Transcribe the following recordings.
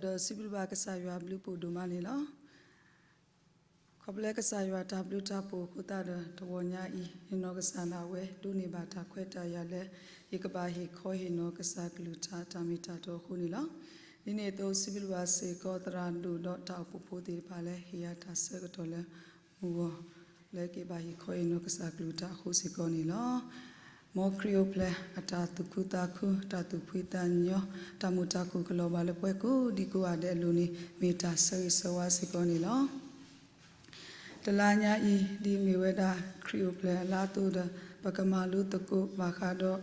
ဒီးစံးဘျုးဘၣ်ကစၢ်ယွၤဘျုးဖးဒိၣ်မးန့ၣ်လီၤ. ခီဖျိကစၢ်ယွၤတၢ်ဘျုးတၢ်ဖှိၣ်အဃိသတးဒီး တဂီၤညါအံၤ ယနီၢ်ကစၢ်ဒၣ်ဝဲ ဒိးန့ၢ်ဘၣ်တၢ်ခွဲးတၢ်ယာ်လၢ ယကဘၣ်ဟ့ၣ်ခီဟ့ၣ်နီၤကစၢ်ကလုၢ်ကထါတၢ်မ့ၢ်တၢ်တီအဃိန့ၣ်လီၤ. ဒ်န့ၣ်အသိး စံးဘျုးဘၣ်စ့ၢ်ကီးသရၣ်ဒိၣ်ဒီးတၢ်အိၣ်ဖှိၣ်ဖိသ့ၣ်တဖၣ်လၢ ဟ့ၣ်ယၤတၢ်ဆၢကတီၢ်လၢမုၢ်ဂီၤ လၢကဘၣ်ဟ့ၣ်ခီဟ့ၣ်နီၤကစၢ်ကလုၢ်ကထါအဃိစ့ၢ်ကီးန့ၣ်လီၤ. မ်ခရံာ်အိၣ်ဖျဲၣ်အတၢ်သူၣ်ခုသးခု တၢ်သူၣ်ဖှံသးညီ တၢ်မုာ်တၢ်ခုၣ်ကလီၤဘၣ်လၢပှၤကိးဒံကိးဂၤဒဲးအလိၤန့ၣ် မ့ၢ်တၢ်ဆၢဂ့ၤဆၢဝါစ့ၢ်ကီးန့ၣ်လီၤ. တလါညါအံၤ ဒ်မ့ၢ်ဝဲဒၣ်ခရံာ်အိၣ်ဖျဲၣ်အလါအသိးဒီး ပကမၤလိသကိးဘၣ်ဃးဒီး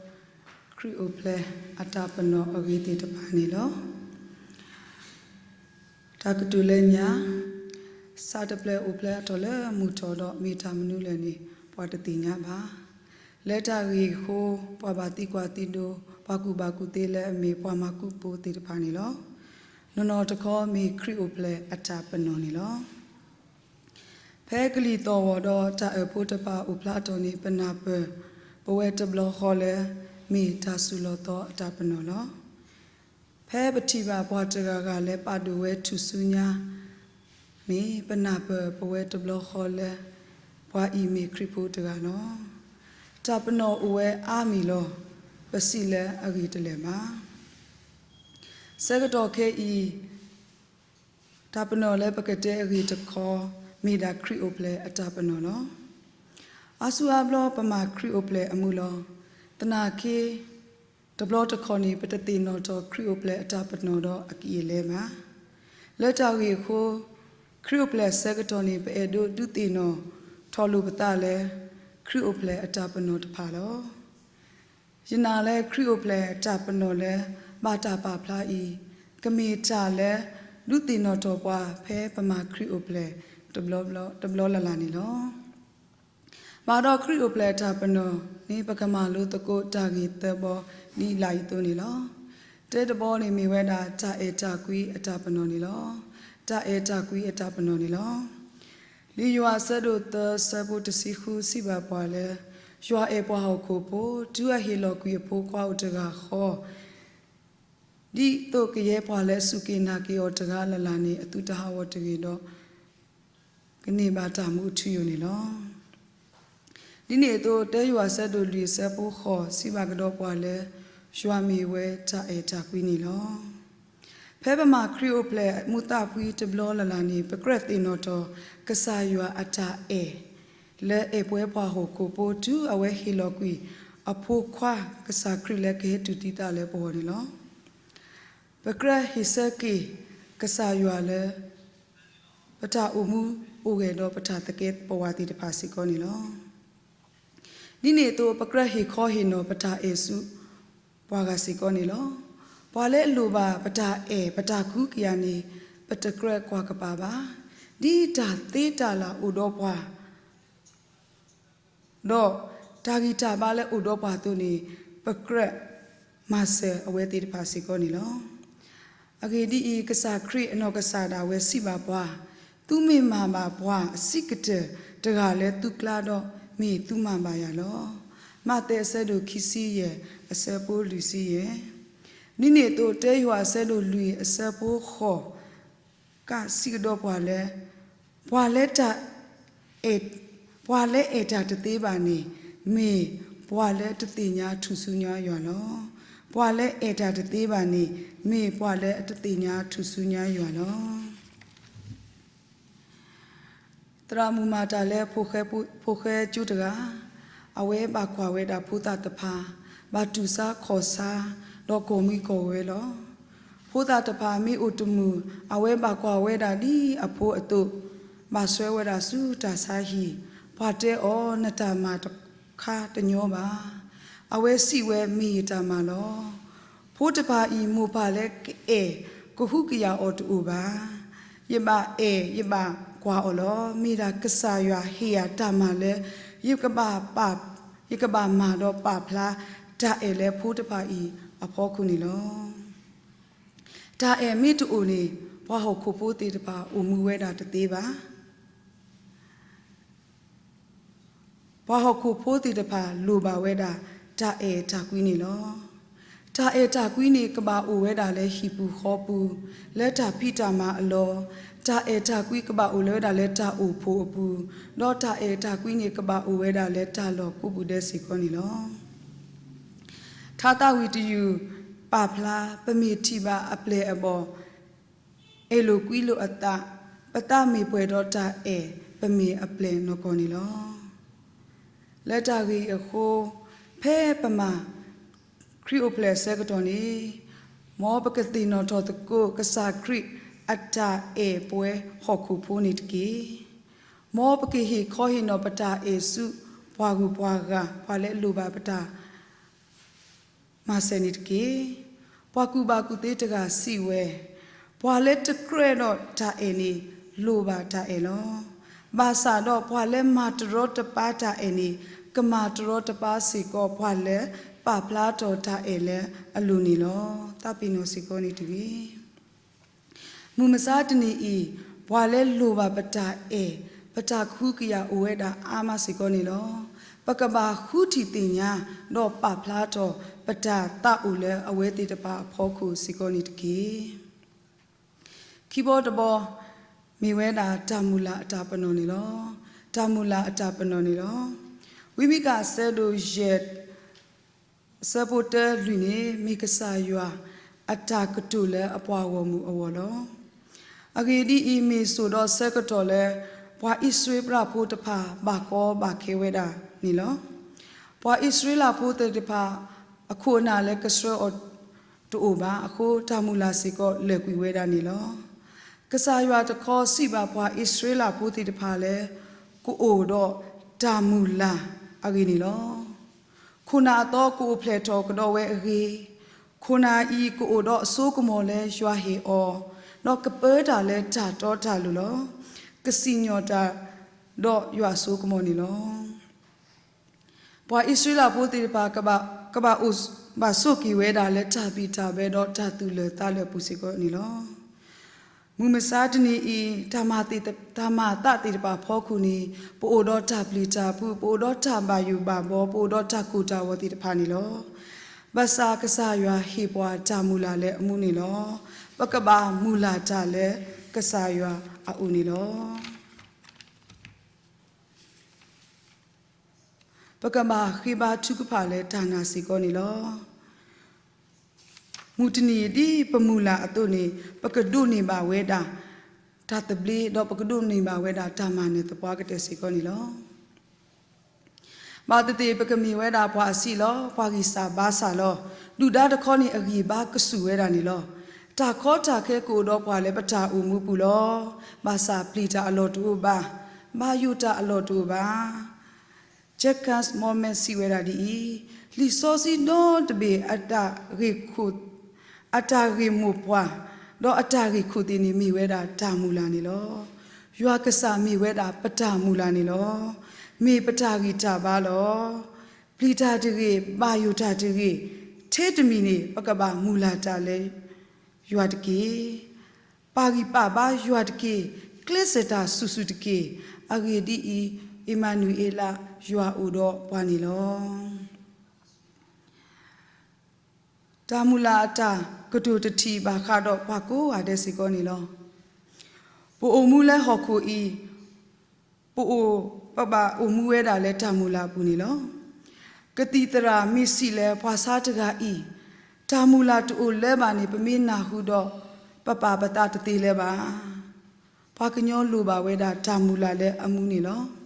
ခရံာ်အိၣ်ဖျဲၣ်အတၢ်ပနီၣ်အဂ့ၢ်သ့ၣ်တဖၣ်န့ၣ်လီၤ. တၢ်ကတိၤလၢညါ, ဆၣ်တဖျၢၣ်အိၣ်ဖျဲၣ်အထီၣ်လၢမုၢ်ထီၣ်ဒီးမ့ၢ်တၢ်မနုၤလဲၣ်န့ၣ် ပှၤတသ့ၣ်ညါဘၣ်. လၢတၢ်ဂ့ၢ်အဃိ ပှၤဘၣ်သံကွၢ်သံဒိး ပှၤကူၣ်ဘၣ်ကူၣ်သ့လၢအမ့ၢ်ပှၤမၤကူးဖိသ့ၣ်တဖၣ်န့ၣ်လီၤ. နီၢ်နီၢ်တခီမ့ၢ်ခရံာ်အိၣ်ဖျဲၣ်အတၢ်ပနီၣ်န့ၣ်လီၤ. ဖဲကလံၤသီၣ်ဂီၤဒီးတၢ်အၢၣ်ဖိတဖၣ်အိၣ်ဖျါထီၣ်န့ၣ် ပနၢ်ပၢၢ် ပဝဲတဘျီဃီလၢ မ့ၢ်တၢ်စူၤလီၤသီအတၢ်ပနီၣ်လီၤ. ဖဲပထံၣ်ဘၣ်ပှၤတဂၤဂၤလၢပာ်ဒိၣ်ဝဲထူၣ်စုညါန့ၣ် ပနၢ်ပၢၢ်ပဝဲတဘျီဃီလၢ ပှၤအံၤမ့ၢ်ခရံာ်ဖိတဂၤလီၤ. တၢ်ပနီၣ်အိၣ်ဝဲအါမံၤလီၤ. ပစံးလၢအဂ့ၢ်တလဲၤဘၣ်. ဆၢကတီၢ်ခဲအံၤ တၢ်ပနီၣ်လၢပကတဲအဂ့ၢ်တခီ မ့ၢ်ဒၣ်ခရံာ်အိၣ်ဖျဲၣ်အတၢ်ပနီၣ်လီၤ. အါစုအါဘျီပမၤခရံာ်အိၣ်ဖျဲၣ်အမုာ်လီၤ. သနာ်က့ တဘျီတခီၣ်န့ၣ် ပတသ့ၣ်နီၣ်ထီၣ်ခရံာ်အိၣ်ဖျဲၣ်အတၢ်ပနီၣ်ဒီးအကံၢ်အလဲဘၣ်. လၢတၢ်ဂ့ၢ်အဃိ ခရံာ်အိၣ်ဖျဲၣ်အဆၢကတီၢ်န့ၣ် ပအဲၣ်ဒိးဒုးသ့ၣ်နီၣ်ထီၣ်လိာ်ပသးလၢ ခရံာ်အိၣ်ဖျဲၣ်အတၢ်ပနီၣ်တဖၣ်လီၤ. ယနာ်လၢခရံာ်အိၣ်ဖျဲၣ်အတၢ်ပနီၣ်လၢ ဘၣ်တၢ်ပာ်ဖျါအံၤ ကမ့ၢ်တၢ်လၢ ဒုးသ့ၣ်နီၣ်ထီၣ်ပှၤဖဲပမၤခရံာ်အိၣ်ဖျဲၣ် တဘျီလၢ်လၢ်န့ၣ်လီၤ. ဘၣ်ဒီးခရံာ်အိၣ်ဖျဲၣ်အတၢ်ပနီၣ်န့ၣ် ပကမၤလိသကိးတၢ်ဂ့ၢ်သၢဘီဒ်လာ်အံၤအသိးန့ၣ်လီၤ. တၢတဘီန့ၣ်မ့ၢ်ဝဲဒၣ် တၢ်အဲၣ်တၢ်ကွံအတၢ်ပနီၣ်န့ၣ်လီၤ. တၢ်အဲၣ်တၢ်ကွံအတၢ်ပနီၣ်န့ၣ်လီၤ. လံာ်ယိၤဟၣ်အဆၢဒိၣ်သၢအဆၢဖိတဆံဃုစံးဘၣ်ပှၤလၢ ယွၤအဲၣ်ပှၤဟီၣ်ခိၣ်ဖိ တုၤအဟ့ၣ်လီၤကွံာ်အဖိခွါအိၣ်တဂၤဃီ ဒ်သိးကယဲၢ်ပှၤလၢအစူၢ်က့ၤနာ်က့ၤအီၤတဂၤလၢ်လၢ်န့ၣ် အသုတဟးဂီၤတဂ့ၤဒီး ကန့ၢ်ဘၣ်တၢ်မူအထူအယိာ်န့ၣ်လီၤ. ဒ်န့ၣ်အသိး တၢယိၤဟၣ်အဆၢဒိၣ်လွံၢ်အဆၢဖိဃိး စံးဘၣ်ကဒီးပှၤလၢ ယွၤမ့ၢ်ဝဲတၢ်အဲၣ်တၢ်ကွံန့ၣ်လီၤ. ဖဲပမၤခရံာ်အိၣ်ဖျဲၣ်မူသးဖှံတဘျီလၢ်လၢ်န့ၣ် ပကြၢးသ့ၣ်နီၣ်ထီၣ် ကစၢ်ယွၤအတၢ်အဲၣ် လၢအဲၣ်ပဝဲပှၤဟီၣ်ခိၣ်ဖိ တုၤအဝဲဟ့ၣ်လီၤကွံာ်အဖိခွါကစၢ်ခရံာ်လၢကဟဲတူၢ်သံသးလၢပဂီၢ်န့ၣ်လီၤ. ပကြၢးဟ့ၣ်ဆၢက့ၤကစၢ်ယွၤလၢ ပတၢ်အိၣ်မူအိၣ်ဂဲၤဒီးပတၢ်သကဲးပဝးသ့ၣ်တဖၣ်စ့ၢ်ကီးန့ၣ်လီၤ. ဒ်န့ၣ်အသိး ပကြၢးဟ့ၣ်ခီဟ့ၣ်နီၤပတၢ်အဲၣ်ဆူပှၤဂၤစ့ၢ်ကီးန့ၣ်လီၤ. ပှၤလၢအလိၣ်ဘၣ်ပတၢ်အဲၣ်ပတၢ်ကူးကယၤန့ၣ် ပတကြၢးကွၢ်ကပၤဘၣ်. ဒ်တၢ်သ့တၢ်လၢ်အိၣ်ဒီးပှၤ ဒီးတၢ်ဂံၢ်တၢ်ဘါလၢအိၣ်ဒီးပှၤအသိးန့ၣ် ပကြၢးမၤစၢၤအဝဲသ့ၣ်တဖၣ်စ့ၢ်ကီးန့ၣ်လီၤ. အဂ့ၢ်ဒ်အံၤ, ကစၢ်ခရံာ်အနီၢ်ကစၢ်ဒၣ်ဝဲစံးဘၣ်ပှၤ, သုမ့ၢ်မၤဘၣ်ပှၤအဆံးကတၢၢ်တဂၤလၢသုကျါဒီး, မ့ၢ်သုမၤဘၣ်ယၤလီၤ. မးသဲအဆၢဒိၣ်ခံဆံယဲၢ်, အဆၢဖိလွံၢ်ဆံယဲၢ်. ဒ်န့ၣ်အသိး တၢယိၤဟၣ်အဆၢဒိၣ်လွံၢ်အဆၢဖိဃိး ကစံးကဒီးပှၤလၢ ပှၤလၢတၢ် ပှၤလၢအဲၣ်တၢ်တသ့ဘၣ်န့ၣ် မ့ၢ်ပှၤလၢတသ့ၣ်ညါထူၣ်စုညါယွၤလီၤ. ပှၤလၢအဲၣ်တၢ်တသ့ဘၣ်န့ၣ် မ့ၢ်ပှၤလၢအတသ့ၣ်ညါထူၣ်စုညါယွၤလီၤ. သရၣ်မုၣ်မၤတၢ်လၢ ဖိဃဲကၠိတဂၤ, အဝဲဘၣ်ကွၢ်ဝဲဒၣ်ဖိသၣ်တဖၣ် ဘၣ်တူၢ်ဆါခီၣ်ဆါ ဒီးကိၢ်မံကိၢ်ဂဲၤလီၤ. ဖိသၣ်တဖၣ်မ့ၢ်အိၣ်တမုာ် အဝဲဘၣ်ကွၢ်ဝဲဒၣ်ဒ်အဖိအသိး, ဘၣ်ဆှၢဝဲဒၣ်ဆူတၢ်ဆါဟံၣ်, ပှၤတဲအီၤ နတၢ်မၤတခါတညီဘၣ်. အဝဲစံးဝဲ မ့ၢ်ယတၢ်မၤလီၤ. ဖိတဖၣ်အံၤ မိၢ်ပၢ်လၢကအဲၣ်ကဟုကယာ်အီၤတအိၣ်ဘၣ်. ယဘၣ်အဲၣ်ယဘၣ်ကွၢ်အီၤလီၤ. မ့ၢ်ဒၣ်ကစၢ်ယွၤဟ့ၣ်ယၤတၢ်မၤလၢ ယကဘၣ်ပာ်, ယကဘၣ်မၤဒီးပာ်ဖျါ တၢ်အဲၣ်လၢဖိတဖၣ်အံၤအဖီခိၣ်န့ၣ်လီၤ. တၢ်အဲၣ်မ့ၢ်တအိၣ်န့ၣ် ပှၤဟီၣ်ခိၣ်ဖိသ့ၣ်တဖၣ်အိၣ်မူဝဲဒၣ်တသ့ဘၣ်. ပှၤဟီၣ်ခိၣ်ဖိသ့ၣ်တဖၣ်လိၣ်ဘၣ်ဝဲဒၣ် တၢ်အဲၣ်တၢ်ကွံန့ၣ်လီၤ. တၢ်အဲၣ်တၢ်ကွံန့ၣ် ကဘၣ်အိၣ်ဝဲဒၣ်လၢဟံၣ်ပူၤဃီပူၤ, လၢတၢ်ဖံးတၢ်မၤအလီၢ်, တၢ်အဲၣ်တၢ်ကွံကဘၣ်အိၣ်လၢဝဲဒၣ်လၢတၢ်အိၣ်ဖှိၣ်အပူၤ, ဒီးတၢ်အဲၣ်တၢ်ကွံန့ၣ် ကဘၣ်အိၣ်ဝဲဒၣ်လၢတၢ်လီၢ်ကိးပူၤဒဲးစ့ၢ်ကီးန့ၣ်လီၤ. ထါသးဝံၣ်တယုၢ် ပာ်ဖျါ ပမ့ၢ်ထံၣ်ဘၣ်အပျဲၢ်အဘီၣ် အဲၣ်လိာ်ကွံလိာ်အသး, ပသးမ့ၢ်ပှဲၤဒီးတၢ်အဲၣ်, ပမ့ၢ်အပျဲၢ်နီၢ်ကီၢ်န့ၣ်လီၤ. လၢတၢ်ဂ့ၢ်အံၤအဃိ, ဖဲပမၤ ခရံာ်အိၣ်ဖျဲၣ်အဆၢကတီၢ်န့ၣ်, မ်ပကသ့ၣ်နီၣ်ထီၣ်သကိး ကစၢ်ခရံာ်အတၢ်အဲၣ်ပှၤဟီၣ်ခိၣ်ဖိန့ၣ်တက့ၢ်. မ်ပကဟ့ၣ်ခီဟ့ၣ်နီၤပတၢ်အဲၣ်ဆူ ပှၤဂုၤပှၤဂၤ ပှၤလၢအလိၣ်ဘၣ်ပတၢ် မၤစၢၤန့ၣ်တက့ၢ်. ပှၤကူၣ်ဘၣ်ကူၣ်သ့တဂၤစံးဝဲ, ပှၤလၢတကြၢးဒီးတၢ်အဲၣ်န့ၣ် လိၣ်ဘၣ်တၢ်အဲၣ်လီၤ. ဘၣ်ဆၣ်ဒီးပှၤလၢမၤတရီတပါတၢ်အဲၣ်န့ၣ် ကမၤတရီတပါစ့ၢ်ကီး ပှၤလၢပာ်ဖျါထီၣ်တၢ်အဲၣ်လၢအလိၤန့ၣ်လီၤ. သးပ့ၤနီၣ်စ့ၢ်ကီးန့ၣ်တဂ့ၤ. မုၢ်မဆါတနံၤအံၤ, ပှၤလၢလိၣ်ဘၣ်ပတၢ်အဲၣ်, ပတၢ်ကဟုကယာ်အိၣ်ဝဲဒၣ်အါမးစ့ၢ်ကီးန့ၣ်လီၤ. ပကဘၣ်ဃုထံၣ်သ့ၣ်ညါ, ဒီးပာ်ဖျါထီၣ်ပတၢ်သးအိၣ်လၢအဝဲသ့ၣ်တဖၣ်အဖီခိၣ်စ့ၢ်ကီးန့ၣ်တက့ၢ်. ခံဘီတဘီ, မ့ၢ်ဝဲဒၣ်တၢ်မုၢ်လၢ်အတၢ်ပနီၣ်န့ၣ်လီၤ. တၢ်မုၢ်လၢ်အတၢ်ပနီၣ်န့ၣ်လီၤ. ဝံမံကၤအဆၢဒိၣ်ယဲၢ် အဆၢဖိတၢလွံၢ်န့ၣ် မ့ၢ်ကစၢ်ယွၤအတၢ်ကတိၤလၢအပှၤဂီၢ်မုၢ်အဂီၢ်လီၤ. အဂ့ၢ်ဒ်အံၤ, မ့ၢ်စိာ်ဒီးဆၢကတီၢ်လၢ ပှၤအံၣ်စရ့လးဖိတဖၣ်ဘၣ်ကီဘၣ်ခဲဝဲဒၣ်န့ၣ်လီၤ. ပှၤအံၣ်စရ့လးဖိသ့ၣ်တဖၣ် အခိၣ်အနၢ်လၢကဆှၢအီၤတအိၣ်ဘၣ်အဃိ တၢ်မုၢ်လၢ်စ့ၢ်ကီးလၢာ်ကွံာ်ဝဲဒၣ်န့ၣ်လီၤ. ကစၢ်ယွၤတခီစံးဘၣ်ပှၤအံၣ်စရ့လးဖိသ့ၣ်တဖၣ်လၢ ကအိၣ်ဒီးတၢ်မုၢ်လၢ်အဂ့ၢ်န့ၣ်လီၤ. ခိၣ်နၢ်အသီကအိၣ်ဖျဲၣ်ထီၣ်ကဒီးဝဲအဂ့ၢ်, ခိၣ်နၢ်အံၤကအိၣ်ဒီးအစိကမီၤလၢယွၤဟ့ၣ်အီၤ, ဒီးကပၢတၢ်လၢတၢ်တီတၢ်လိၤလီၤ. ကစံၣ်ညီၣ်တၢ်ဒီးယွၤအစိကမီၤန့ၣ်လီၤ. ပှၤအံၣ်စရ့လးဖိသ့ၣ်တဖၣ် ကဘၣ်အိၣ်ဘၣ်ဆိးက့ၤဝဲဒၣ်လၢတၢ်ဘံၣ်တၢ်ဘၢဒီးတၢ်သူၣ်လၢာ်သးလၢာ်အပူၤစ့ၢ်ကီးန့ၣ်လီၤ. မုၢ်မဆါတနံၤအံၤ တၢ်မၤသးသ့ၣ်တဖၣ်အဖီခိၣ်န့ၣ် ပအိၣ်ဒီးတၢ်ပျံၤတၢ်ဖုး, ပအိၣ်ဒီးတၢ်ဘၣ်ယိၣ်ဘၣ်ဘီ, ပအိၣ်ဒီးတၢ်ကိၢ်တၢ်ဂီၤသ့ၣ်တဖၣ်န့ၣ်လီၤ. ဘၣ်ဆၣ်ကစၢ်ယွၤဟ့ၣ်ပှၤတၢ်မုၢ်လၢ်လၢအမူန့ၣ်လီၤ. ပကဘၣ်မုၢ်လၢ်တၢ်လၢကစၢ်ယွၤအအိၣ်န့ၣ်လီၤ. ပကဘၣ်ဃ့ဘါထုကဖၣ်လၢတၢ်နာ်စ့ၢ်ကီးန့ၣ်လီၤ. မုၢ်တနံၤဒ်ပမုၢ်လၢ်အသိးန့ၣ် ပကဒိးန့ၢ်ဘၣ်ဝဲဒၣ် တၢ်သဘျ့ ဒီးပကဒိးန့ၢ်ဘၣ်ဝဲဒၣ်တၢ်မၤနၢၤသပှၢ်ကတၢၢ်စ့ၢ်ကီးန့ၣ်လီၤ. ဘၣ်သ့ၣ်သ့ၣ် ပကမ့ၢ်ဝဲဒၣ်ပှၤအဆံးလီၤ, ပှၤဂံၢ်စၢ်ဘါစၢ်လီၤ. ဒုၣ်ဒါတခီန့ၣ် အဂံၢ်ဘါကဆူၣ်ဝဲဒၣ်န့ၣ်လီၤ. တၢ်ကီတၢ်ခဲကအိၣ်ဒီးပှၤလၢပတၢ်အိၣ်မူပူၤလီၤ. ဘၣ်ဆၣ်ပျံၤတၢ်အလီၢ်တအိၣ်ဘၣ်, ဘၣ်ယိၣ်တၢ်အလီၢ်တအိၣ်ဘၣ်. Jacques Mormain စံးဝဲဒၣ်ဒ်အံၤ, လံာ်စီဆှံဒီတဘ့ၣ် အတၢ်ဂ့ၢ်မိၢ်ပှၢ် ဒီးအတၢ်ဂ့ၢ်ခိၣ်သ့ၣ်န့ၣ် မ့ၢ်ဝဲဒၣ်တၢ်မုၢ်လၢ်န့ၣ်လီၤ. ယွၤကစၢ်မ့ၢ်ဝဲဒၣ်ပတၢ်မုၢ်လၢ်န့ၣ်လီၤ. မ့ၢ်ပတၢ်ဂံၢ်တၢ်ဘါလီၤ. ပျံၤတၢ်တဂ့ၤ, ဘၣ်ယိၣ်တၢ်တဂ့ၤ, ထဲတမံၤန့ၣ် ပကဘၣ်မုၢ်လၢ်တၢ်လၢ ယွၤတက့ၢ်. ပာ်ဂံၢ်ပာ်ဘါယွၤတက့ၢ်. ကျဲးစၢးတၢ်ဆူၣ်ဆူၣ်တက့ၢ်. အဂ့ၢ်ဒ်အံၤ, အ့မၤနူၤအ့လး ယွၤအိၣ်ဒီးပှၤန့ၣ်လီၤ. တၢ်မုၢ်လၢ်အတၢ်ကတိၤတထံၣ်ဘၣ်ဃးဒီးပှၤကိးဂၤဒဲးစ့ၢ်ကီးန့ၣ်လီၤ. ပအိၣ်မူလၢဟီၣ်ခိၣ်အံၤ ပအိၣ်, ပဘၣ်အိၣ်မူဝဲဒၣ်လၢတၢ်မုၢ်လၢ်အပူၤန့ၣ်လီၤ. ကသံၣ်သရၣ်မ့ၢ်စံးလၢပှၤဆါတဂၤအံၤ, တၢ်မုၢ်လၢ်တအိၣ်လၢၤဘၣ်န့ၣ် ပမ့ၢ်နၢ်ဟူဒီး ပပာ်ပသးတသ့လၢၤဘၣ်. ပှၤကညီလိၣ်ဘၣ်ဝဲဒၣ်တၢ်မုၢ်လၢ်လၢအမူန့ၣ်လီၤ.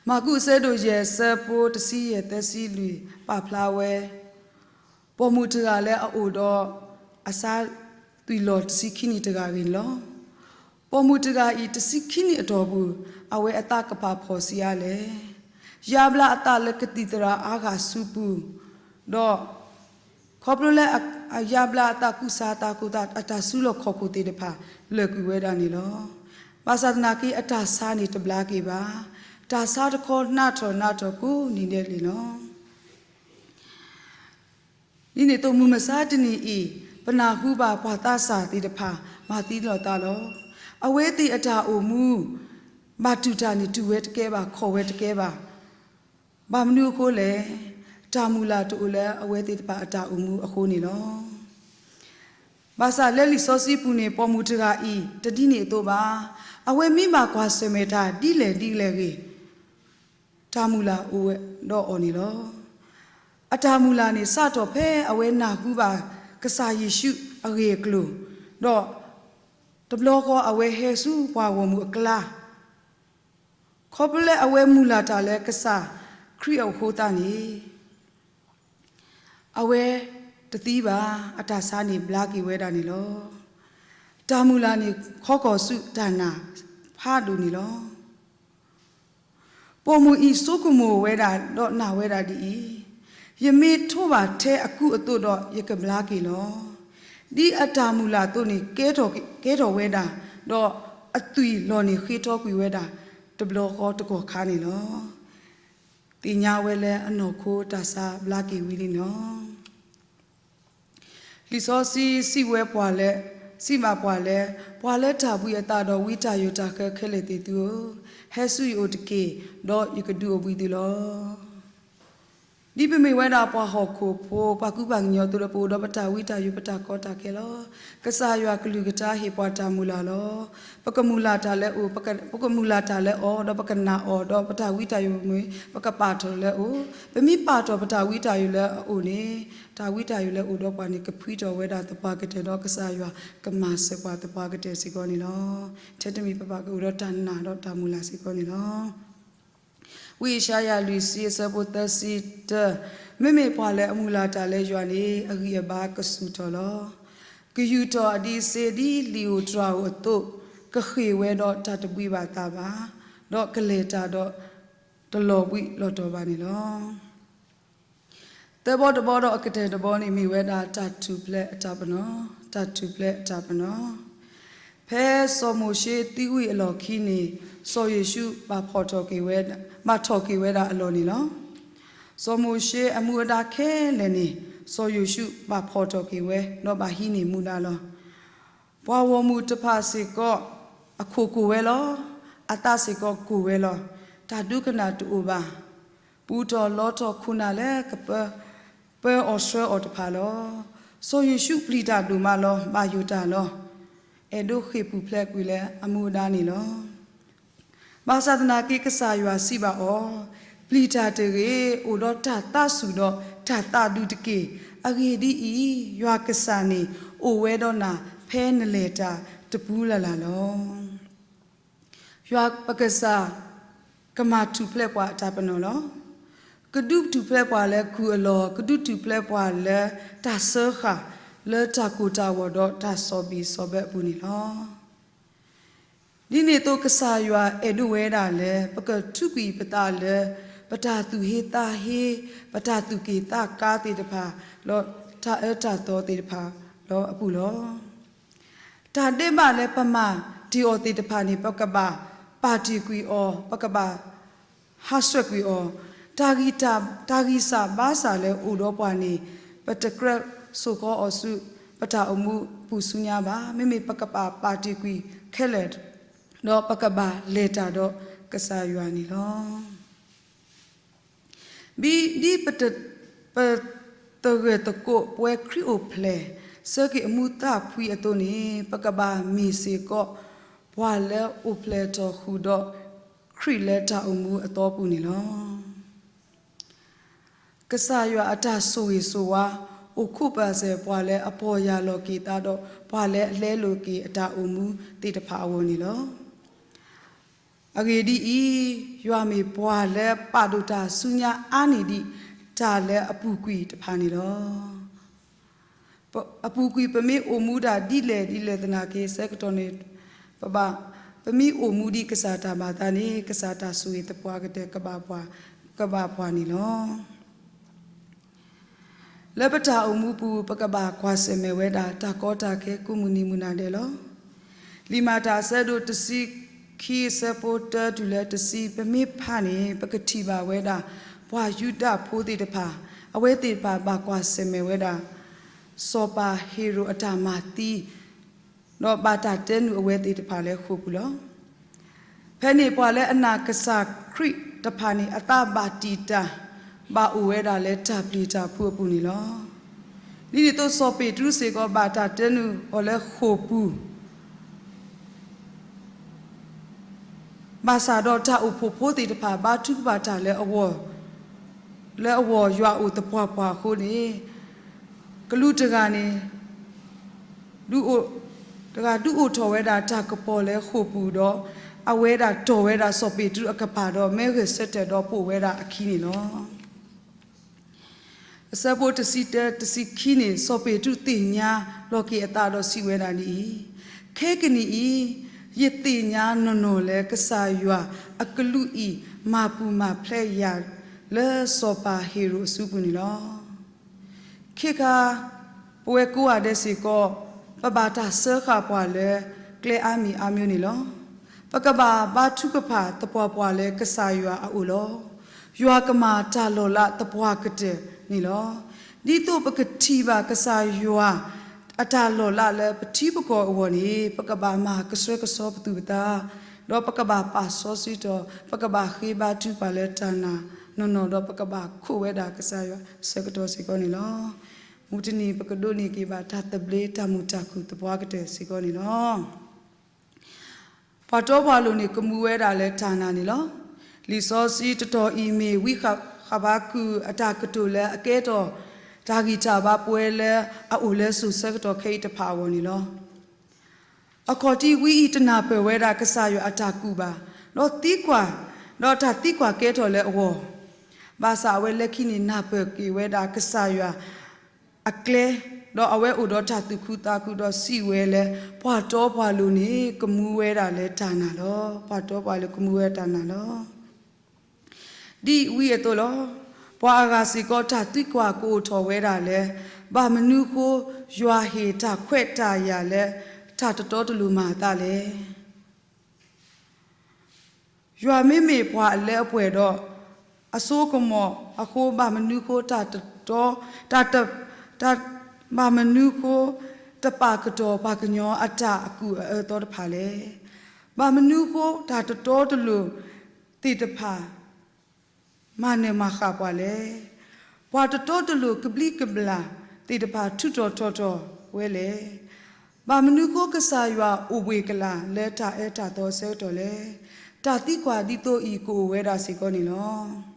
မၢ်ကူးအဆၢဒိၣ်ယဲၢ် အဆၢဖိတဆံယဲၢ် သၢဆံလွံၢ် ပာ်ဖျါဝဲ ပိာ်မုၣ်တဂၤလၢအအိၣ်ဒီး အဆါသွံၣ်လီၤတဆံခံနံၣ်တဂၤအဂ့ၢ်န့ၣ်လီၤ. ပိာ်မုၣ်တဂၤအံၤ တဆံခံနံၣ်အတီၢ်ပူၤ အဝဲအသးကပာ်ဖှိၣ်ဆံးအါလဲၣ်. ယါဘျါအသးလၢကသံၣ်သရၣ်အါဂၤစုပူၤ, ဒီး ခီဖျိလၢအယါဘျါအသးကူစါသးအဃိသတး အတၢ်စုလီၢ်ခီၣ်ခိၣ်သ့ၣ်တဖၣ် လၢာ်ကွံာ်ဝဲဒၣ်န့ၣ်လီၤ. ဘၣ်ဆၣ်သနာ်က့ အတၢ်ဆါန့ၣ်တဘျါက့ၤဘၣ်. တၢ်ဆါတခီနးထီၣ်နးထီၣ်ကိးနံၤဒဲးန့ၣ်လီၤ. ဒ်န့ၣ်အသိးမုၢ်မဆါတနံၤအံၤ ပနၢ်ဟူဘၣ်ပှၤသးစၢ်သ့ၣ်တဖၣ် မၤသံလီၤသးလီၤ. အဝဲသ့ၣ်အတၢ်အိၣ်မူ ဘၣ်တူၢ်တၢ်န့ၣ် တူၢ်ဝဲတကဲဘၣ်, ခီၣ်ဝဲတကဲဘၣ်. ဘၣ်မနုၤအဃိလဲၣ်. တၢ်မုၢ်လၢ်တအိၣ်လၢအဝဲသ့ၣ်တဖၣ်အတၢ်အိၣ်မူအဃိန့ၣ်လီၤ. ဘၣ်ဆၣ်လၢလံာ်စီဆှံပူၤန့ၣ် ပိာ်မုၣ်တဂၤအံၤ တဒ်န့ၣ်အသိးဘၣ်. အဝဲမ့ၢ်ဘၣ်ကွၢ်ဆၢၣ်မဲာ်တၢ်ဒ်လဲၣ်ဒ်လဲၣ်ဂ့ၤ တၢ်မုၢ်လၢ်အိၣ်ဝဲဒီးအီၤန့ၣ်လီၤ. အတၢ်မုၢ်လၢ်န့ၣ် စးထီၣ်ဖဲအဝဲနၢ်ဟူဘၣ်ကစၢ်ယ့ၣ်ၡူးအဂ့ၢ်အကျိၤ, ဒီးတဘျီဃီအဝဲဟဲဆူပှၤဂီၢ်မုၢ်အကျါ, ခီဖျိလၢအဝဲမုၢ်လၢ်တၢ်လၢကစၢ်ခရံာ်အဃိသတးန့ၣ် အဝဲတသံဘၣ်, အတၢ်ဆါန့ၣ်ဘျါက့ၤဝဲဒၣ်န့ၣ်လီၤ. တၢ်မုၢ်လၢ်န့ၣ် ခီကီၢ်ဆူတၢ်နာ်ဖးဒိၣ်န့ၣ်လီၤ. ပိာ်မုၣ်အံၤဆိကမိၣ်ဝဲဒၣ်ဒီးနာ်ဝဲဒၣ်ဒ်အံၤ, ယမ့ၢ်ထိးဘၣ်ထဲအကူအသိးဒီးယကဘျါက့ၤလီၤ. ဒ်အတၢ်မုၢ်လၢ်အသိးန့ၣ် ကဲထီၣ်ဝဲဒၣ်, ဒီးအသွံၣ်လီၢ်န့ၣ်ဃ့ထီကွံာ်ဝဲဒၣ် တဘျီဃီတကီၢ်ခါန့ၣ်လီၤ. သ့ၣ်ညါဝဲလၢအနီၢ်ခိတၢ်ဆါဘျါက့ၤဝံၤလံန့ၣ်လီၤ. လံာ်စီဆှံစံးဝဲပှၤလၢ, စံးဘၣ်ပှၤလၢ, ပှၤလၢတၢ်ဘှံးအသးဒီးဝံတၢ်ယိးတၢ်ဃၢခဲလၢာ်သ့ၣ်သုဧၢ, ဟဲဆူယအိၣ်တက့ၢ်, ဒီးယကဒုးအိၣ်ဘှံးသုလီၤ. ဒ်ပမ့ၢ်ဝဲဒၣ်ပှၤဟီၣ်ခိၣ်ဖိ, ပှၤကူပှၤကညီအသိးလၢပအိၣ်ဒီးပတၢ်ဝံတၢ်ယိးပတၢ်ကီတၢ်ခဲလီၤ. ကစၢ်ယွၤကလုၢ်ကထါဟ့ၣ်ပှၤတၢ်မုၢ်လၢ်လီၤ. ပကမုၢ်လၢ်တၢ်လၢအအိၣ်, ပကမုၢ်လၢ်တၢ်လၢအီၤ, ဒီးပကနာ်အီၤ, ဒီးပတၢ်ဝံတၢ်ယိးမ့ၢ် ပကပာ်ထီၣ်လၢအအိၣ်. ပမ့ၢ်ပာ်ထီၣ်ပတၢ်ဝံတၢ်ယိးလၢအအိၣ်န့ၣ်, တၢ်ဝံတၢ်ယိးလၢအအိၣ်ဒီးပှၤန့ၣ် ကဖှံထီၣ်ဝဲဒၣ်သပှၢ်ကတၢၢ်, ဒီးကစၢ်ယွၤကမၤစၢၤပှၤသပှၢ်ကတၢၢ်စ့ၢ်ကီးန့ၣ်လီၤ. ထဲတမံၤပဘၣ်ကအိၣ်ဒီးတၢ်နာ် ဒီးတၢ်မုၢ်လၢ်စ့ၢ်ကီးန့ၣ်လီၤ. ဝံယၡါယၤလွံၢ်ဆံအဆၢဖိသၢဆံတၢ, မ့မ့ၢ်ပှၤလၢအမုၢ်လၢ်တၢ်လၢယွၤန့ၣ် အဂံၢ်အဘါကဆူၣ်ထီၣ်လီၤ. ကယူာ်ထီၣ်အဒံးစ့ဒ်လံာ်ဧိၤတြၤဧိၤအသိး, ကဃ့ၢ်ဝဲဒီးတၢ်တဘှံးဘၣ်အသးဘၣ်, ဒီးကလဲၤတၢ်ဒီးတလီၤဘှံးလီၤတီၤဘၣ်န့ၣ်လီၤ. သၢဘီတဘီဒီးအကတၢၢ်တဘီန့ၣ် မ့ၢ်ဝဲဒၣ်တၢ်ထူၣ်ဖျဲးအတၢ်ပနီၣ်, တၢ်ထူၣ်ဖျဲးအတၢ်ပနီၣ်. ဖဲစီၤမိၤၡ့သံဝံၤအလီၢ်ခံန့ၣ်, စီၤယိၤၡူးဘၣ်ဖီၣ်ထီၣ်က့ၤဝဲ, ဘၣ်ထီၣ်က့ၤဝဲဒၣ်အလီၢ်န့ၣ်လီၤ. စီၤမိၤၡ့အမူအဒါခဲလၢာ်န့ၣ်, စီၤယိၤၡူးဘၣ်ဖီၣ်ထီၣ်က့ၤဝဲ, ဒီးဘၣ်ဟံးန့ၢ်မူဒါလီၤ. ပှၤဂီၢ်မုၢ်တဖၣ်စ့ၢ်ကီး အခိၣ်ကိၢ်ဝဲလီၤ. အသးစ့ၢ်ကီးကိၢ်ဝဲလီၤ. တၢ်ဒိကနၣ်တအိၣ်ဘၣ်. ပူၤထီၣ်လီထီၣ်ခိၣ်နၢ်လၢကပၢအီၣ်ဆှၢအီၤတဖၣ်လီၤ. စီၤယိၤၡူးပျံၤတၢ်ဒိၣ်မးလီၤ. ဘၣ်ယိၣ်တၢ်လီၤ. အဲၣ်ဒိးဃ့ၢ်ပူၤဖျဲးကွံာ်လၢအမူအဒါန့ၣ်လီၤ. ဘၣ်ဆၣ်သနာ်က့ ကစၢ်ယွၤစံးဘၣ်အီၤ, ပျံၤတၢ်တဂ့ၤ, အိၣ်ဒီးတၢ်သးဆူၣ်ဒီးတၢ်သးဒူတက့ၢ်. အဂ့ၢ်ဒ်အံၤ, ယွၤကစၢ်န့ၣ် အိၣ်ဝဲဒီးနၤဖဲနလဲၤတၢ်တပူၤလၢ်လၢ်လီၤ. ယွၤပကစၢ် ကမၤထူၣ်ဖျဲးပှၤအတၢ်ပနီၣ်လီၤ. ကဒုးထူၣ်ဖျဲးပှၤလၢခူၣ်အလီၢ်, ကဒုးထူၣ်ဖျဲးပှၤလၢတၢ်စၢဃာ်, လၢတၢ်ကိၢ်တၢ်ဂီၤဒီးတၢ်ဆီၣ်ဘံၣ်ဆီၣ်ဘၢအပူၤန့ၣ်လီၤ. ဒ်န့ၣ်အသိးကစၢ်ယွၤအဲၣ်ဒိးဝဲဒၣ်လၢ ပကထုးကွံာ်ပသးလၢ ပတၢ်သူၣ်ဟ့သးဟ့, ပတၢ်သူၣ်က့ၣ်သးကါသ့ၣ်တဖၣ်, ဒီးတၢ်အၢတၢ်သီသ့ၣ်တဖၣ်လီၤအပူၤလီၤ. တၢ်ဒဲးဘးလၢပမၤတ့ၢ်အီၤသ့ၣ်တဖၣ်န့ၣ် ပကဘၣ်ပာ်တ့ၢ်ကွံာ်အီၤ, ပကဘၣ်ဟးဆှဲးကွံာ်အီၤ, တၢ်ဂံၢ်တၢ်, တၢ်ဂံၢ်စၢ်ဘါစၢ်လၢအိၣ်ဒီးပှၤန့ၣ် ပတကြၢးဆိၣ်ဃီအီၤဆူ ပတၢ်အိၣ်မူပူၤဆူညါဘၣ်. မ့မ့ၢ်ပကဘၣ်ပာ်တ့ၢ်ကွံာ်ခဲလၢာ်, ဒီးပကဘၣ်လဲၤတၢ်ဒီးကစၢ်ယွၤန့ၣ်လီၤ. ဘံဒ်ပတ, ပသဂၢၢ်သကိးပဝဲခရံာ်အိၣ်ဖျဲၣ် ဆၢက့ၤအမူသးဖှံအသိးန့ၣ် ပကဘၣ်မ့ၢ်စ့ၢ်ကီး ပှၤလၢအိၣ်ဖျဲၣ်ထီၣ်ဃုာ်ဒီးခရံာ်လၢတၢ်အိၣ်မူအသီပူၤန့ၣ်လီၤ. ကစၢ်ယွၤအတၢ်ဆိၣ်ဂ့ၤဆိၣ်ဝါ အိၣ်ခိးပာ်စၢၤပှၤလၢအပီၢ်ယၢ်လီၤက့ၤသးဒီး ပှၤလၢအလဲလိာ်က့ၤအတၢ်အိၣ်မူသ့ၣ်တဖၣ်အဂီၢ်န့ၣ်လီၤ. အဂ့ၢ်ဒ်အံၤ, ယွၤမ့ၢ်ပှၤလၢပာ်ဒိၣ်တၢ်ဆူညါအါန့ၢ်ဒံး တၢ်လၢအပူၤကွံာ်တဖၣ်န့ၣ်လီၤ. အပူၤကွံာ်ပမ့ၢ်အိၣ်မူဒၣ်ဒ်လဲၣ်ဒ်လဲၣ်သနာ်က့ ဆၢကတီၢ်န့ၣ် ပဘၣ်, ပမ့ၢ်အိၣ်မူဒ်ကစၢ်တၢ်ဘၣ်သးန့ၣ် ကစၢ်တၢ်ဆိၣ်ဂ့ၤသပှၢ်ကတၢၢ် ကဘၣ်ပှၤ, ကဘၣ်ပှၤန့ၣ်လီၤ. လၢပတၢ်အိၣ်မူပူၤ ပကဘၣ်ကွၢ်ဆၢၣ်မဲာ်ဝဲဒၣ် တၢ်ကီတၢ်ခဲကိးမုၢ်နံၤမုၢ်နၤဒဲးလီၤ. လံာ်မၤတၢ်အဆၢဒိၣ်တဆံခံ အဆၢဖိတၢတုၤလၢတဆံ ပမ့ၢ်ဖးန့ၣ် ပကထံၣ်ဘၣ်ဝဲဒၣ် ပှၤယူဒၤဖိသ့ၣ်တဖၣ်, အဝဲသ့ၣ်တဖၣ်ဘၣ်ကွၢ်ဆၢၣ်မဲာ်ဝဲဒၣ် စီၤပၤဟ့ၤရိာ်အတၢ်မၤသံ ဒီးဘၣ်တၢ်တဲနုာ်အဝဲသ့ၣ်တဖၣ်လၢဃိာ်ပူၤလီၤ. ဖဲန့ၣ်ပှၤလၢအနာ်ကစၢ်ခရံာ်တဖၣ်န့ၣ် အသးဘၣ်တံာ်တာ်, ဘၣ်အိၣ်ဝဲဒၣ်လၢတၢ်ပျံၤတၢ်ဖုးအပူၤန့ၣ်လီၤ. ဒ်န့ၣ်အသိးစီၤပ့းတရူးစ့ၢ်ကီးဘၣ်တၢ်တဲနုာ်အီၤလၢဃိာ်ပူၤ ဘၣ်ဆၣ်ဒီးတၢ်အိၣ်ဖှိၣ်ဖိသ့ၣ်တဖၣ်ဘါထုကဖၣ်တၢ်လၢအဂီၢ်, လၢအဂီၢ်ယွၤအိၣ်သပှၢ်ပှၢ်အဃိန့ၣ်, ကလူးတဂၤန့ၣ် ဒုးအိၣ်, တဂၤဒုးအိၣ်ထီၣ်ဝဲဒၣ်တၢ်ကပီၤလၢဃိာ်ပူၤဒီး အဝဲဒၣ်တီၢ်ဝဲဒၣ်စီၤပ့းတရူးအကပၤဒီး မ့ၢ်ဂဲၤဆၢထၢၣ်ဒီးပိာ်ဝဲဒၣ်အခံန့ၣ်လီၤ. အဆၢဖိတဆံတၢ တဆံခံန့ၣ် စီၤပ့းတရူးသ့ၣ်ညါလီၤက့ၤအသးဒီးစံးဝဲဒၣ်ဒ်အံၤ, ခဲကနံၣ်အံၤ ယသ့ၣ်ညါနီၢ်နီၢ်လၢကစၢ်ယွၤအကလူးအံၤ မၤပူၤမၤဖျဲးယၤလၢစီၤပၤဟ့ၤရိာ်အစုပူၤန့ၣ်လီၤ. ခဲခါ ပဝဲကိးဂၤဒဲးစ့ၢ်ကီး ပဘၣ်တၢ်စၢဃာ်ပှၤလၢကျဲအါမံၤအါမံၤန့ၣ်လီၤ. ပကဘၣ်ဘါထုကဖၣ်သပှၢ်ပှၢ်လၢကစၢ်ယွၤအအိၣ်လီၤ. ယွၤကမၤတၢ်လီၤလးသပှၢ်ကတၢၢ်န့ၣ်လီၤ. ဒ်သိးပကထံၣ်ဘၣ်ကစၢ်ယွၤအတၢ်လီၤလးလၢပထံပကီၢ်အဂီၢ်န့ၣ် ပကဘၣ်မၤကဆှဲကဆှီပသူၣ်ပသး, ဒီးပကဘၣ်ပာ်စီဆှံတီၢ်, ပကဘၣ်ဃ့ဘါထုကဖၣ်လၢတၢ်နာ်နီၢ်နီၢ်ဒီး ပကဘၣ်ခိးဝဲဒၣ်ကစၢ်ယွၤဆၢကတီၢ်စ့ၢ်ကီးန့ၣ်လီၤ. မုၢ်တနံၤပကဒိးန့ၢ်က့ၤဘၣ်တၢ်သဘျ့တၢ်မုာ်တၢ်ခုၣ်သပှၢ်ကတၢၢ်စ့ၢ်ကီးန့ၣ်လီၤ. ပှၤတီပှၤလိၤန့ၣ် ကမူဝဲဒၣ်လၢတၢ်နာ်န့ၣ်လီၤ. လံာ်စီဆှံတတီၤအံၤမ့ၢ် ဝံဃဘးကူာ်အတၢ်ကတိၤလၢအကဲထီၣ်တၢ်ဂံၢ်တၢ်ဘါပဝဲလၢအအိၣ်လၢစိၤဆၢကတီၢ်ခဲအံၤတဖၣ်အဂီၢ်န့ၣ်လီၤ. အခီၣ်ထံးဝံအံၤတနၢ်ပၢၢ်ဝဲဒၣ်ကစၢ်ယွၤအတၢ်ကူၣ်ဘၣ်, ဒီးသံကွၢ်, ဒီးတၢ်သံကွၢ်ကဲထီၣ်လၢအဂီၢ်, ဘၣ်ဆၣ်အဝဲလၢခံန့ၣ်နၢ်ပၢၢ်က့ၤဝဲဒၣ်ကစၢ်ယွၤအကျဲ, ဒီးအဝဲအိၣ်ဒီးတၢ်သူၣ်ခုသးခုဒီးစံးဝဲလၢ ပှၤတီပှၤလိၤန့ၣ် ကမူဝဲဒၣ်လၢတၢ်နာ်လီၤ. ပှၤတီပှၤလိၤကမူဝဲတၢ်နာ်လီၤ. ဒ်ဝံအသိးလီၤ. ပှၤအဂၤစ့ၢ်ကီးတၢ်သံကွၢ်ကအိၣ်ထီၣ်ဝဲဒၣ်လၢ ဘၣ်မနုၤဃိ ယွၤဟ့ၣ်တၢ်ခွဲးတၢ်ယာ်လၢ တၢ်တတီတလိၤမၤအသးလဲၣ်. ယွၤမ့မ့ၢ်ပှၤအလၢအပှဲၤဒီး အစိကမီၤအဃိ ဘၣ်မနုၤဃိတၢ်တတီ, တၢ်တ, တၢ်, ဘၣ်မနုၤဃိ တပာ်ကတီၤပှၤကညီအတၢ်အကူၣ်အအၢသီတဖၣ်လဲၣ်. ဘၣ်မနုၤဃိတၢ်တတီတလိၤသ့ၣ်တဖၣ် မၤနၢၤမၤဃၣ်ပှၤလဲၣ်. ပှၤတတီတလိၤကဘျံးကဘျၣ်သ့ၣ်တဖၣ် ထုးထီၣ်ထီထီၣ်ဝဲလဲၣ်. ဘၣ်မနုၤဃိကစၢ်ယွၤအိၣ်ဘှ့ၣ်ကလာ်လၢတၢ်အၢတၢ်သီအဆၢကတီၢ်လဲၣ်. တၢ်သံကွၢ်ဒ်သိးအံၤကအိၣ်ဝဲဒၣ်စ့ၢ်ကီးန့ၣ်လီၤ.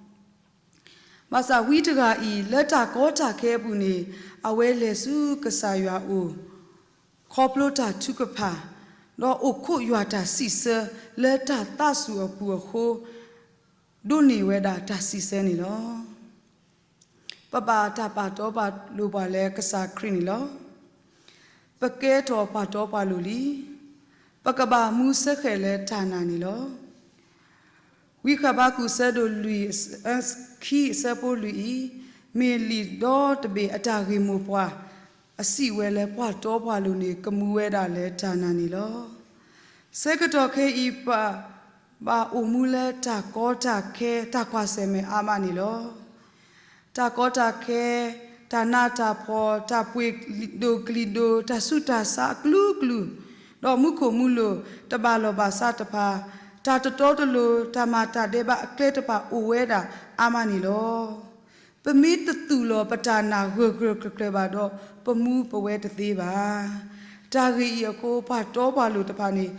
ဘၣ်ဆၣ်ဝံတဂၤအံၤ လၢတၢ်ကီတၢ်ခဲအပူၤန့ၣ် အဝဲလဲၤဆူကစၢ်ယွၤအအိၣ် ခီဖျိတၢ်ထုကဖၣ်, ဒီးအိၣ်ခိးယွၤတၢ်စံးဆၢလၢတၢ်သးစူၤအပူၤအဃိ ဒိးန့ၢ်ဝဲဒၣ်တၢ်စံးဆၢန့ၣ်လီၤ. ပဘၣ်တၢ်ပာ်တီပာ်လိၤပှၤလၢကစၢ်ခရံာ်န့ၣ်လီၤ. ပကဲထီၣ်ပှၤတီပှၤလိၤလံ. ပကဘၣ်မူစၢဃဲၤလၢတၢ်နာ်န့ၣ်လီၤ. ဝံဃဘးကူာ်ဆၢဒိၣ်လွံၢ်, ခံအဆၢဖိလွံၢ်အံၤ, မ့ၢ်လံာ်ဒီတဘ့ၣ်အတၢ်ဂ့ၢ်မိၢ်ပှၢ် အစံးဝဲလၢပှၤတီပှၤလိၤန့ၣ် ကမူဝဲဒၣ်လၢတၢ်နာ်န့ၣ်လီၤ. ဆၢကတီၢ်ခဲအံၤ ပဘၣ်အိၣ်မူလၢတၢ်ကီတၢ်ခဲ တၢ်ကွၢ်ဆၢၣ်မဲာ်အါမးန့ၣ်လီၤ. တၢ်ကီတၢ်ခဲ, တၢ်နးတၢ်ဖှီၣ်, တၢ်ပှ့ၤဒိၣ်ကလံၤဒိၣ်, တၢ်ဆူးတၢ်ဆါအကလုာ်ကလုာ်, ဒီးမူခိၣ်မူလိၤတဘၣ်လီၢ်ဘၣ်စးတဖၣ်, တၢ်တတီတလိၤ, တၢ်မၤတၢ်ဒဲးဘးအကျဲတဖၣ်အိၣ်ဝဲဒၣ်အါမးန့ၣ်လီၤ. ပမ့ၢ်တသူၣ်လီၤပတၢ်နာ်ဂၢၢ်ဂၢၢ်ကျၢၤကျၢၤဘၣ်ဒီး ပမူပဝဲတသ့ဘၣ်. တၢ်ဂ့ၢ်အံၤအဃိ ပှၤတီပှၤလိၤတဖၣ်န့ၣ်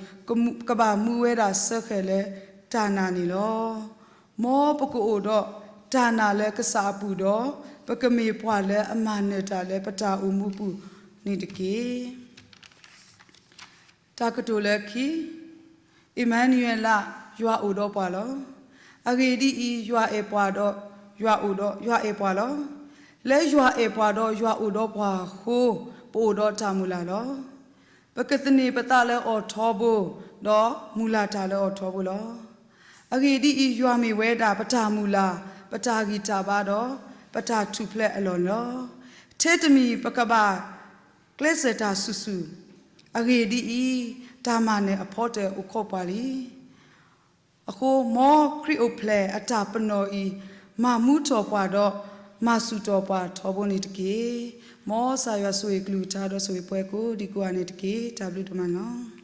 ကဘၣ်မူဝဲဒၣ်စၢဃဲၤလၢတၢ်နာ်န့ၣ်လီၤ. မ်ပကအိၣ်ဒီးတၢ်နာ်လၢကစၢ်အပူၤဒီး ပကမ့ၢ်ပှၤလၢအမၤနၢၤတၢ်လၢပတၢ်အိၣ်မူပူၤန့ၣ်တက့ၢ်. တၢ်ကတိၤလၢခံ, အ့မၤနူၤအ့လး, ယွၤအိၣ်ဒီးပှၤလီၤ. အဂ့ၢ်ဒ်အံၤ, ယွၤအဲၣ်ပှၤဒီးယွၤအိၣ်ဒီး, ယွၤအဲၣ်ပှၤလီၤ. လၢယွၤအဲၣ်ပှၤဒီးယွၤအိၣ်ဒီးပှၤအဃိ, ပအိၣ်ဒီးတၢ်မုၢ်လၢ်လီၤ. ပကသန့ၤပသးလၢအီၤထီဘိ, ဒီးမုၢ်လၢ်တၢ်လၢအီၤထီဘိလီၤ. အဂ့ၢ်ဒ်အံၤ, ယွၤမ့ၢ်ဝဲဒၣ်ပတၢ်မုၢ်လၢ်, ပတၢ်ဂံၢ်တၢ်ဘါဒီး ပတၢ်ထူၣ်ဖျဲးအလီၢ်န့ၣ်လီၤ. ထဲတမံၤပကဘၣ်ကျဲးစၢးတၢ်ဆူၣ်ဆူၣ်, အဂ့ၢ်ဒ်အံၤ, တၢ်မၤနၢၤအဖီတၢၣ်အိၣ်ခိးပှၤလံ. အဃိ, မ်ခရံာ်အိၣ်ဖျဲၣ်အတၢ်ပနီၣ်အံၤ မၤမူထီၣ်ပှၤဒီး မၤဆူၣ်ထီၣ်ပှၤထီဘိန့ၣ်တက့ၢ်. မ်ကစၢ်ယွၤဆိၣ်ဂ့ၤကလုၢ်ကထါဒီးဆိၣ်ဂ့ၤပှၤကိးဒံကိးဂၤန့ၣ်တက့ၢ်. တၢ်ဘျုးဒိၣ်မးန့ၣ်လီၤ.